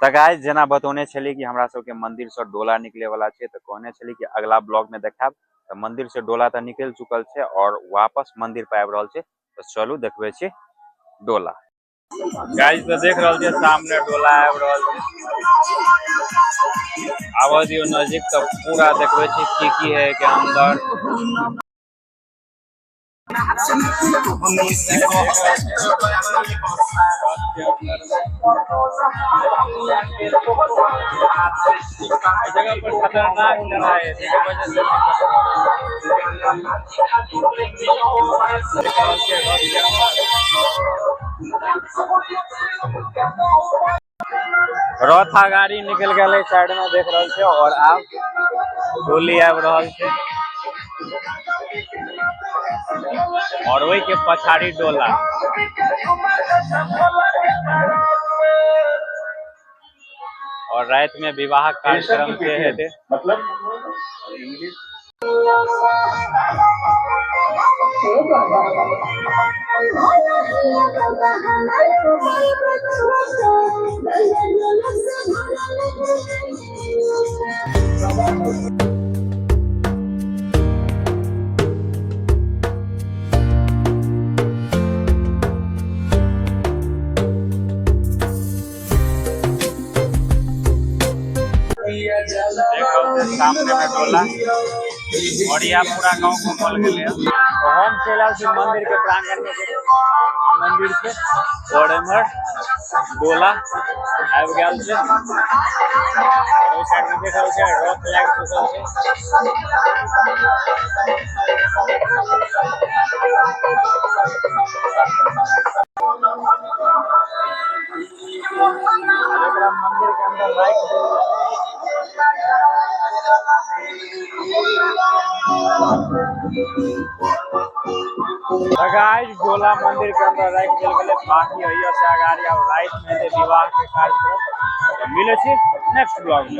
तऽ गाइस जेना बतौने छली कि हमरा सबके मंदिर से डोला निकले वाला छै, तऽ कहने छली कि अगला ब्लॉग में देखायब। तऽ मंदिर से डोला तऽ निकलि चुकल छै और वापस मंदिर पर आबि रहल छै। तऽ चलू देखबै छी डोला। गाइस तऽ देख रहल छियै सामने डोला आबि रहल छै। आबऽ दियौ नजदीक तऽ पूरा देखबै छी की की है के अंदर। जगह पर खतरनाक चढ़ाई है, जेके वजह से देख रहल छियै रथ के अंदर। रथ आ गाड़ी निकल गेलै साइड में, देख रहल छियै। और आब डोली आबि रहल छै और ओहि के पछाड़ी डोला। और रात में विवाह कार्यक्रम से हेतै। मतलब देख रहल छियै सामने में डोला और यहाँ पूरा गांव घूमल गेलै। तो हम चलि आयल छी मंदिर के प्रांगण में, मंदिर के और एम्हर डोला आबि गेल छै। और ओहि साइड में देख रहल छियै रथ लागि चुकल छै। एकरा मंदिर के अंदर राखि देल गेल। गाइस डोला मंदिर के अंदर राखि देल गेलै। बाकी अहिया से अगाड़ी आब राति में हेतै विवाह के कार्यक्रम। तऽ मिलै छी नेक्स्ट ब्लॉग में।